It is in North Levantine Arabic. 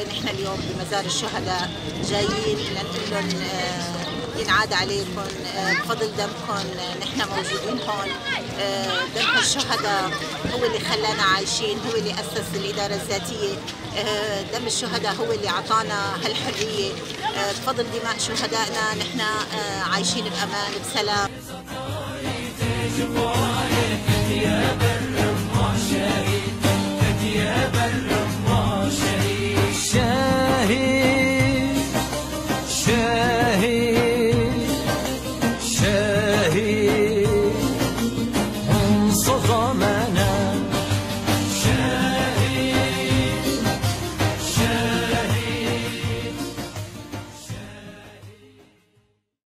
نحن اليوم بمزار الشهداء جايين لنقول لهم ينعاد عليكم بفضل دمكم نحن موجودين هون. دم الشهداء هو اللي خلانا عايشين، هو اللي أسس الإدارة الذاتية. دم الشهداء هو اللي عطانا هالحرية. بفضل دماء شهدائنا نحن عايشين بأمان بسلام.